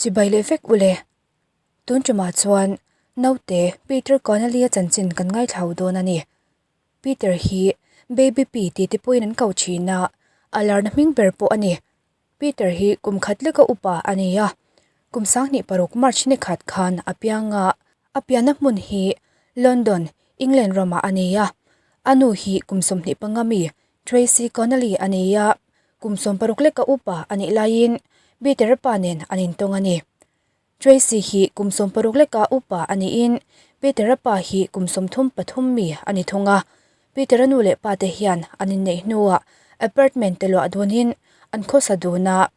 Chibai leh vek ule. Tun tumah chuan naute Peter Connolly-a chanchin kan ngaithlau dawn a ni. Peter hi Baby P tih te pawhin an ko thin a, a larna hming ber pawh a ni. Peter hi kum khat leka upa a ni a, kum 26 March ni khat khan a piang a, a pianna hmun hi London, England ramah a ni a. A nu hi kum 25 mi Tracy Connolly a ni a, kum 16 leka upa a nih laiin Peter-a pa nen an intawng a ni. Tracy hi kum 60 leka upa a niin Peter-a pa hi kum 33 mi a ni thung a. Peter-a nu leh pa te hian an inneih hnuah apartment te luah dunin an khawsa dun a.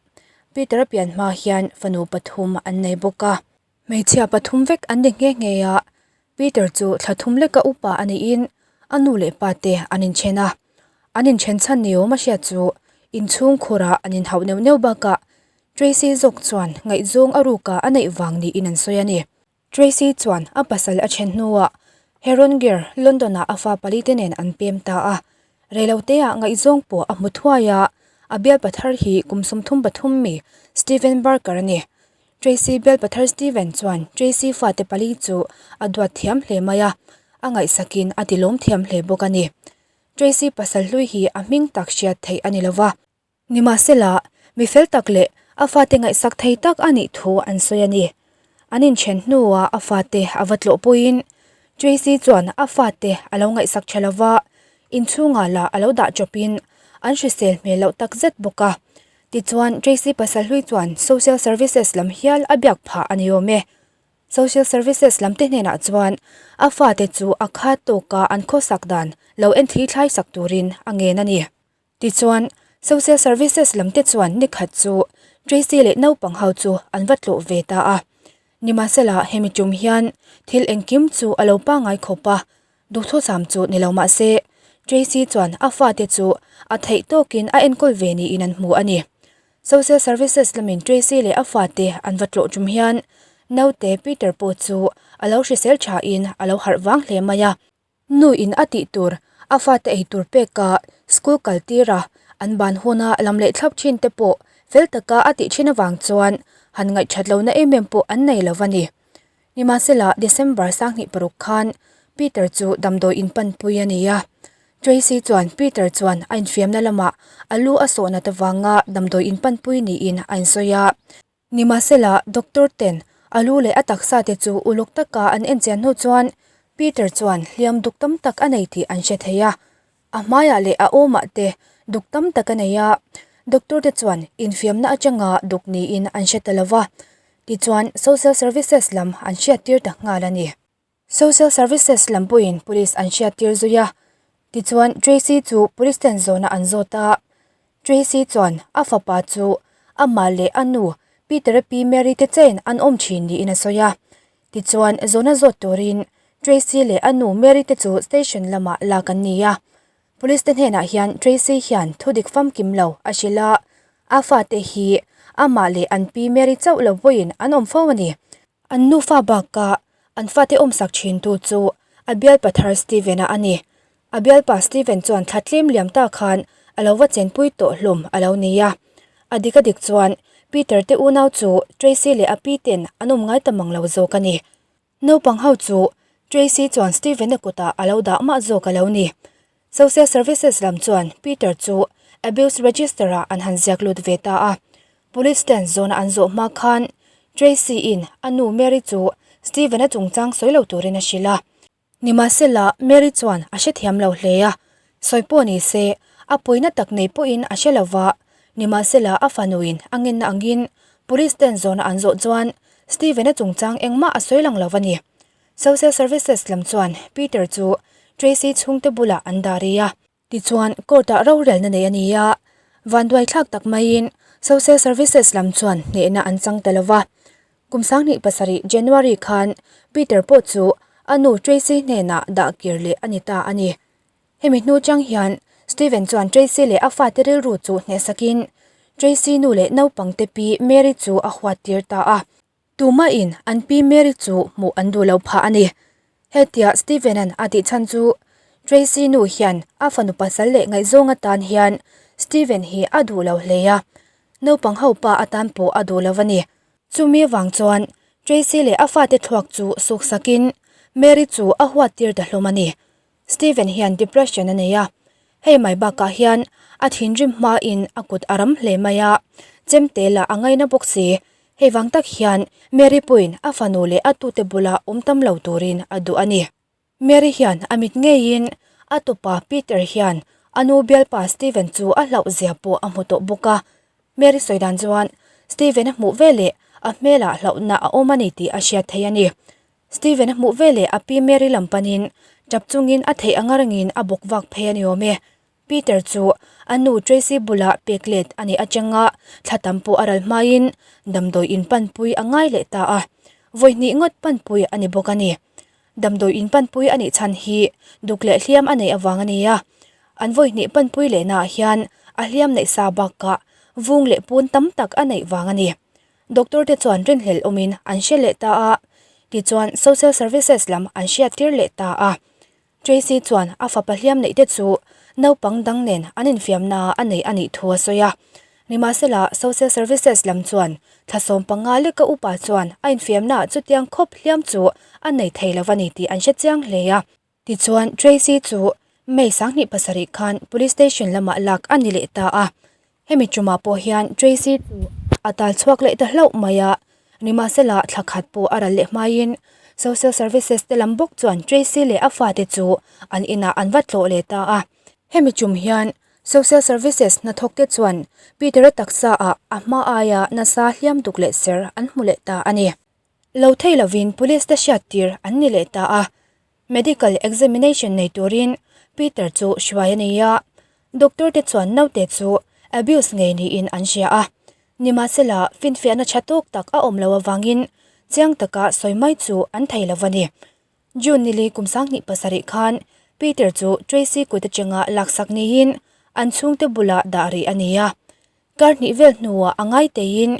Peter-a pian hma hian fanu pathum an nei bawk a. Hmeichhia pathum vek an ni nghe nghe a, Peter chu thla thum leka upa a niin a nu leh pa te an inthen a. An inthen chhan ni awm a hriat chu inchhung khurah an inhauh neuh neuh bakah Tracy zawk chuan ngaihzawng a ruka a neih vang niin an sawi a ni. Tracy chuan a pasal a then hnuah Heron Gare, London-ah a fa pali te nen an pem ta a. Reiloteah ngaihzawng pawh a hmu thuai a, a bialpa thar hi kum 33 mi Steven Barker a ni. Tracy bialpa thar Steven chuan Tracy fate pali chu a duat thiam hle mai a, a ngaihsakin a tilawm thiam hle bawk a ni. Tracy pasal hlui hi a hming tak hriat theih a ni lova. Nimahsela, mi fel tak leh a fate ngaihsak thei tak a nih thu an sawi a ni. An inthen hnuah a fate a va tlawh pawhin Tracy chuan a fate a lo ngaihsak tha lova, inchhungah lah a lo dah chawpin an hrisel hmel loh takzet bawk a. Tichuan, Tracy pasal hlui chuan Social Services lam hial a biak phah a ni awm e. Social Services lam te hnenah chuan a fate chu a khat tawka an khawsak dan lo enthli thlai sak turin a ngen a ni. Tichuan, Social Services lam te chuan ni khat chu Tracy leh naupang ho chu an va tlawh ve ta a. Nimahsela, hemi tum hian thil engkim chu a lo pangngai khawp a, duhthusam chu ni lo mah se, Tracy chuan a fate chu a theih tawkin a enkawl ve niin an hmu a ni. Social Services lamin Tracy leh a fate an va tlawh tum hian naute Peter pawh chu a lo hrisel thain a lo harh vang hle mai a. Nu in a tih tur, a fate ei tur pek a, school kal tir a, an ban huna lam leh thlap thin te pawh fel taka a tih thin avang chuan han ngaihthat lohna em em pawh an nei lo a ni. Nimahsela, December 26 khan Peter chu damdawi in panpui a ni a. Tracy chuan Peter chuan a infiamna lamah a lu a sawh nat avanga damdawi in panpui niin a insawi a. Nimahsela, doctor ten a lu leh a taksa te chu uluk taka an enchian hnu chuan Peter chuan hliam duk tam tak a nei tih an hre thei a. A hmaiah leh a awmah te duk tam tak a nei a, doctor te chuan infiamna atanga duk niin an hre ta lova. Tichuan, social services lam an hriattir ta nghal a ni. Social Services lam pawhin Police an hriattir zui a, tichuan Tracy chu Police ten zawhna an zawt a. Tracy chuan a fapa chu amah leh a nu Peter-a pi Mary te chen an awm thin niin a sawi a. Tichuan zawhna zawt turin Tracy leh a nu Mary te chu station lamah lak an ni a. Police te hnenah hian Tracy hian thudik famkim lo a hrilh a, a fate hi amah leh an pi Mary chauh lo pawhin an awm fo a ni. An nufa bakah an fate awmsak thintu chu a bialpa thar Steven-a a ni. A bialpa Steven chuan thla tlem liam ta khan a lo va chenpui tawh hlawm a lo nei a. A dik a dik chuan Peter te unau chu Tracy leh a pi ten an awm ngai ta mang lo zawk a ni. Naupang ho chu Tracy chuan Steven-a kutah a lo dah mah zawk a lo ni. Social Services lam chuan Peter chu Abuse Register-ah an han ziak lut ve ta a. Police ten zawna an zawh hma khan Tracy-in a nu Mary chu Steven-a chungchang sawi lo turin a hrilh a. Nimahsela, Mary chuan a hrethiam lo hle a, sawi pawh ni se, a puina tak nei pawhin a hre lo va. Nimahsela, a fanuin a ngenna angin Police ten zawna an zawh chuan Steven-a chungchang engmah a sawi lang lo a ni. Social Services lam chuan Peter chu Tracy chhungte bulah an dah rih a. Tichuan, court-ah rorelna nei a ni a, vanduaithlak tak maiin Social Services lam chuan hnehna an chang ta lo va. Kum 2007 January khan Peter pawh chu a nu Tracy hnenah dah kir leh a ni ta a ni. Hemi hnu chang hian Steven chuan Tracy leh a fate rilru chu hnehsakin Tracy nu leh naupangte pi Mary chu a huattir ta a. Tumahin an pi Mary chu hmuh an duh lo phah a ni. Hetia Steven-a'n a tih chhan chu Tracy nu hian a fanu pasal leh ngaihzawng atan hian Steven hi a duh lo hle a, naupang ho pa atan pawh a duh lo a ni. Chumi avang chuan Tracy leh a fate thluak chu suk sakin Mary chu a huat tir ta hlawm a ni. Steven hian depression a nei a, hei mai bakah hian a thinrim hmain a kut a ram hle mai a, chemte lah a ngaina bawk si. Hei vang tak hian Mary pawhin a fanu leh a tute bula awm tam lo turin a duh a ni. Mary hian a mit ngeiin a tupa Peter hian a nu bialpa Steven chu a hlauh zia pawh a hmu tawh bawk a. Mary sawi dan chuan Steven a hmuh veleh a hmelah hlauhna a awm a ni tih a hriat theih a ni. Steven a hmuh veleh a pi Mary lam panin tap chungin a theih anga rangin a bawk vak phei a ni awm e. Peter chu a nu Tracy bulah pek let a nih atanga thla tam pawh a ral hmain damdawi in panpui a ngai leh ta a, vawi hnih ngawt panpui a ni bawk a ni. Damdawi in panpui a nih chhan hi duk leh hliam a neih avang a ni a, an vawi hnih panpui lehnaah hian a hliam neih sa bakah vung leh pun tam tak a neih vang a ni. Doctor te chuan rinhlelh awmin an hre leh ta a, tichuan social services lam an hriattir leh ta a. Tracy chuan a fapa hliam neih te chu naupang dang nen an infiamna a neih a nih thu a sawi a. Nimahsela, Social Services lam chuan thla 15 leka upa chuan a infiamnaah chutiang khawp hliam chu a nei thei lo a ni tih an hre chiang hle a. Tichuan, Tracy chu May 27 khan Police Station lamah lak a ni leh ta a. Hemi tumah pawh hian Tracy chu a tal chhuak leh ta hlauh mai a, nimahsela thla khat pawh a ral leh hmaiin Social Services te lam bawk chuan Tracy leh a fate chu an inah an va tlawh leh ta a. Hemi tum hian Social Services hnathawk te chuan Peter-a taksa ah a hma aia nasa hliam duk leh ser an hmu leh ta a ni. Lo thei lovin Police te hriattir an ni leh ta a. Medical examination nei turin Peter chu hruai a ni a, doctor te chuan naute chu abuse ngei niin an hria a. Nimahsela, finfiahna tha tawk tak a awm loh avangin chiang taka sawi mai chu an thei lo a ni. June nili kum 27 khan Peter chu Tracy kut atanga laksak niin an chhungte bulah dah rih a ni a. Kar hnih vel hnuah a ngaiteiin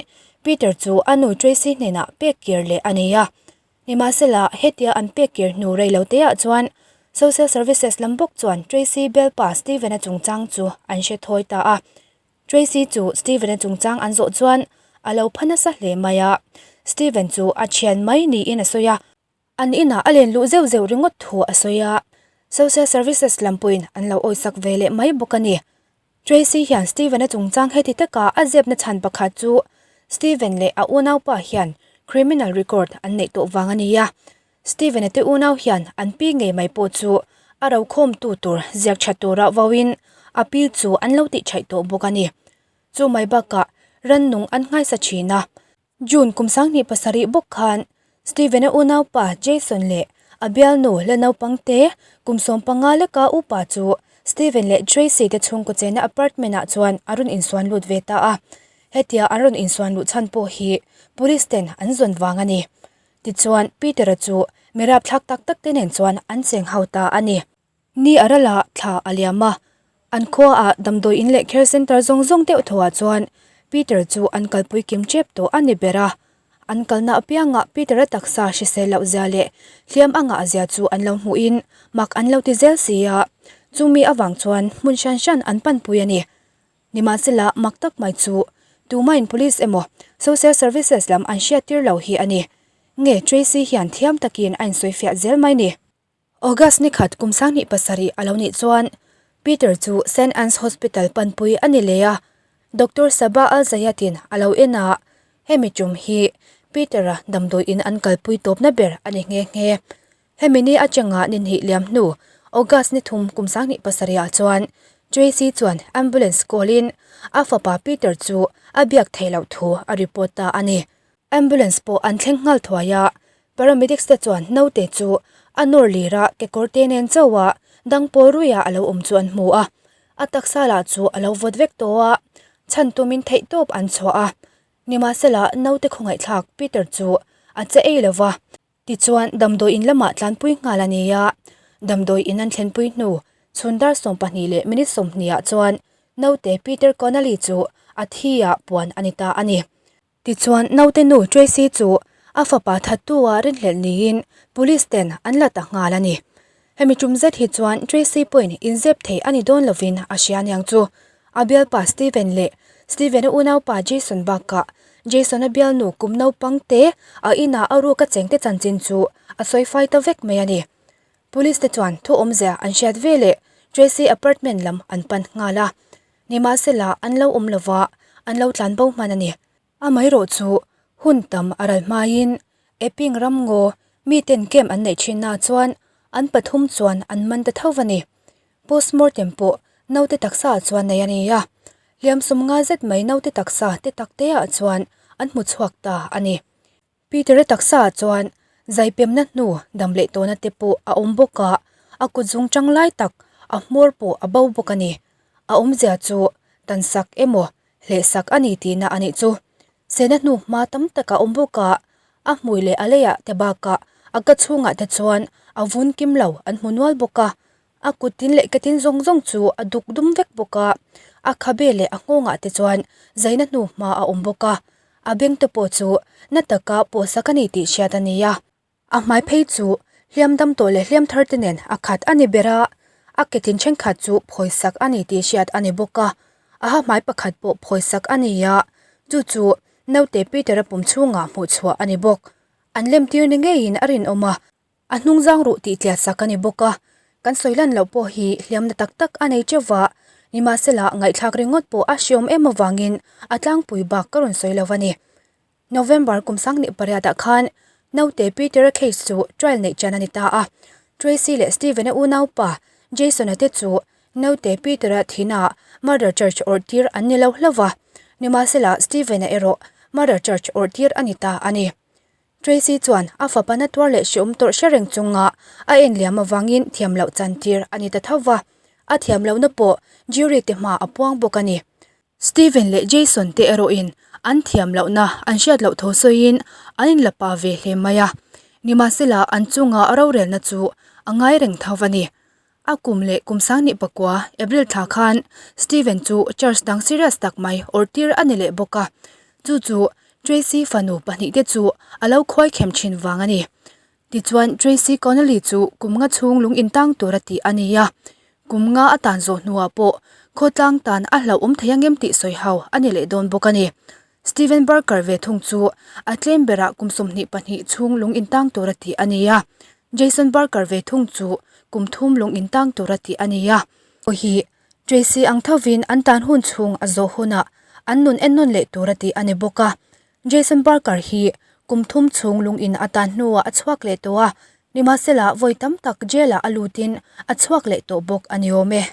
Peter chu a nu Tracy hnenah pek kir leh a ni a. Nimahsela, hetia an pek kir hnu rei lo teah chuan Social Services lam bawk chuan Tracy bialpa Steven-a chungchang chu an hre thawi ta a. Tracy chu Steven-a chungchang an zawh chuan a lo pha nasa hle mai a, Steven chu a thian mai niin a sawi a. An inah a len luh zeuh zeuh ringawt thu a sawi a, Social Services lam pawhin an lo awisak ve leh mai bawk a ni. Tracy hian Steven-a chungchang heti taka a zepna chhan pakhat chu Steven leh a unaupa hian criminal record an neih tawh vang a ni a. Steven-a te unau hian an pi ngei mai pawh chu a rokhawmtu tur ziak tha tura vauin a pi chu an lo tihchhaih tawh bawk a ni. Chu mai bakah rannung an nghaisa thin a. June kum 27 bawk khan Steven-a unaupa Jason leh a bialnu la naupang te kum 15 leka upa chu Steven leh Tracy te chhungkaw chenna apartment ah chuan a rawn insuan lut ve ta a. Hetia an rawn insuan luh chhan pawh hi police ten an zawn vang a ni. Tichuan Peter-a chu mi rapthlak tak tak te nen chuan an cheng ho ta a ni. Ni a ral a, thla a liam a. An khuaah damdawi in leh care centre zawng zawng deuh thuah chuan Peter chu an kalpui kim tep tawh a ni ber a. An kalna apiangah Peter-a taksa hrisel loh zia leh hliam a ngah zia chu an lo hmuhin mak an lo ti zel si a. Chumi avang chuan hmun hran hran an panpui a ni. Nimahsela mak tak mai chu tumahin police emaw social services lam an hriattir lo hi a ni. Nge Tracy hian thiam takin a insawifiah zel mai ni. August ni khat kum 27 a lo nih chuan Peter chu Saint Anne's Hospital panpui a ni leh a, Doctor Sabah Al Zayat-in a lo en a, hemi tum hi Peter-a damdawi in an kalpui tawpna ber a ni nghe nghe. Hemi ni atanga ni hnih liam hnu August ni thum kum 27 ah chuan Tracy chuan ambulance call-in a fapa Peter chu a biak theih loh thu a report ta a ni. Ambulance pawh an thleng nghal thuai a, paramedics te chuan naute chu a nawr lir a kekawr te nen chauh a dang pawl ruih a alo awm chu an hmu a, a taksa lah chu alo vawt vek tawh a, chhan tumin theihtawp an chhuah a, nimahsela naute khawngaihthlak Peter chu a che ei lova. Tichuan, damdawi in lamah tlanpui nghal a ni a, damdawi in an thlenpui hnu chhun dar 20 leh minute 20 ah chuan naute Peter Connolly chu a thi ah puan a ni ta a ni. Tichuan, naute nu Tracy chu a fapa thattu-a rinhlelh niin Police ten an la ta nghal a ni. Hemi tum zet hi chuan Tracy pawhin inzep thei a ni dawn lovin a hria aniang chu. A bialpa Steven leh Steven-a unaupa Jason bakah Jason-a bialnu kum naupang te a inah a ruk a chengte chanchin chu a sawi fai ta vek mai a ni. Police te chuan thu awmzia an hriat ve leh Tracy apartment lam an pan nghal a. Nimahsela an lo awm lova, an lo tlan bo hman a ni. Amaherawh chu hun tam a ral hmaiin Epping ramngaw miten camp an neih thinnaah chuan an pathum chuan an man ta tho a ni. Postmortem pawh naute taksa ah chuan nei a ni a, hliam sum nga zet mai naute taksa te tak te ah chuan an hmu chhuak ta a ni. Peter-a taksa ah chuan zaipemna hnu dam leh tawhna te pawh a awm bawk a, a kut zung tang lai tak a hmawr pawh a bo bawk a ni. A awmzia chu tansak emaw hlehsak a ni tihna a nih chu. Sena hnu hma tam tak a awm bawk a, a hmui leh a leiah te bakah a ka chhungah te chuan a vun kim lo an hmu nual bawk a, a kut tin leh ke tin zawng zawng chu a duk dum vek bawk a, a khabe leh a nghawngah te chuan zaina hnu hma a awm bawk a, a beng te pawh chu na taka pawhsak a ni tih hriat a ni a. A hmai phei chu hliam dam tawh leh hliam thar te nen a khat a ni ber a, a ke tin thenkhat chu phawisak a ni tih hriat a ni bawk a, a ha hmai pakhat pawh phawisak a ni a, chu chu naute Peter-a pum chhungah hmuh chhuah a ni bawk. An lem tir ni ngeiin a rinawm a, a hnung zang ruh tih tliat sak a ni bawk a, kan sawi lan loh pawh hi hliamna tak tak a nei teuh va, nimahsela ngaihthlak ringawt pawh a hriawm em avangin a tlangpui bak ka rawn sawi lo a ni. November kum 28 ah khan naute Peter-a case chu trial neih ṭan a ni ta a. Tracy leh Steven-a unaupa Jason-a te chu naute Peter-a thihnaah murder charge awrh tir an ni lo hlauh va, nimahsela Steven-a erawh murder charge awrh tir a ni ta a ni. Tracy chuan a fapa na tuar leh hreawm tawrh hre reng chunga a en liam avangin thiam loh chan tir a ni ta tho va, a thiam lohna pawh jury te hma a puang bawk a ni. Steven leh Jason te erawhin an thiam lohna an hriat loh tho sawiin an inla pa ve hle mai a, nimahsela an chunga rorelna chu a ngai reng tho a ni. A kum leh kum sangni pakua April thla khan Steven chu charge dang serious tak mai awrh tir a ni leh bawk a, chu chu Tracy fanu pahnihte chu a lo khuai khem thin vang a ni. Tichuan, Tracy Connelly chu kum nga chhung lung intang tura tih a ni a, kum nga a tan zawh hnuah pawh khawtlang tan a hlauhawm thei angem tih sawi hau a ni leh dawn bawk a ni. Steven Barker ve thung chu a tlem berah kum 22 chhung lung intang tura tih a ni a, Jason Barker ve thung chu kum thum lung intang tura tih a ni a. Hi Tracy ang thovin an tan hun chhung a zawh hunah an nun ennawn leh tura tih a ni bawk a, Jason Barker hi kum thum chhung lung in a tan hnuah a chhuak leh tawh a, nimahsela vawi tam tak jail ah a lutin a chhuak leh tawh bawk a ni awm e.